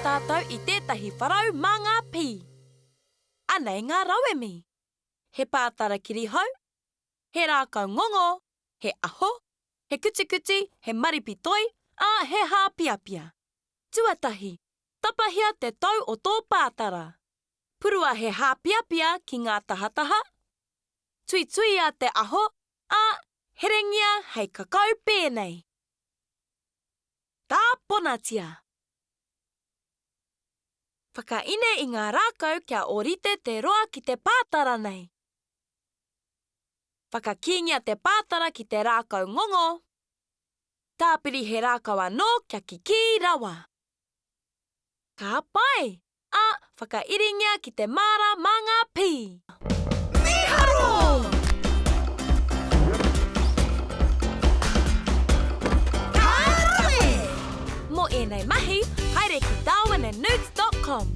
tātou i tētahi wharau mā ngā pī. Anei ngā rauemi. He pātara kirihou, he rākau ngongo, he aho, he kutikuti, he maripi toi, ā, he hāpiapia. Tuatahi, tapahia te tou o tō pātara. Purua he hāpiapia ki ngā tahataha. Tuituia te aho, ā, herengia hei kakau pēnei. Tāponatia. Whakaine i ngā rākau kia ōrite te roa ki te pātara nei. Whakakīngia te pātara ki te rākau ngongo. Tāpiri he rākau anō kia kikī rawa. Ka pai! Ā, whakairingia ki te māra mā ngā pī. Mīharo! Ka rawe! Mō ēnei mahi, haere ki darwinandnewts dot com.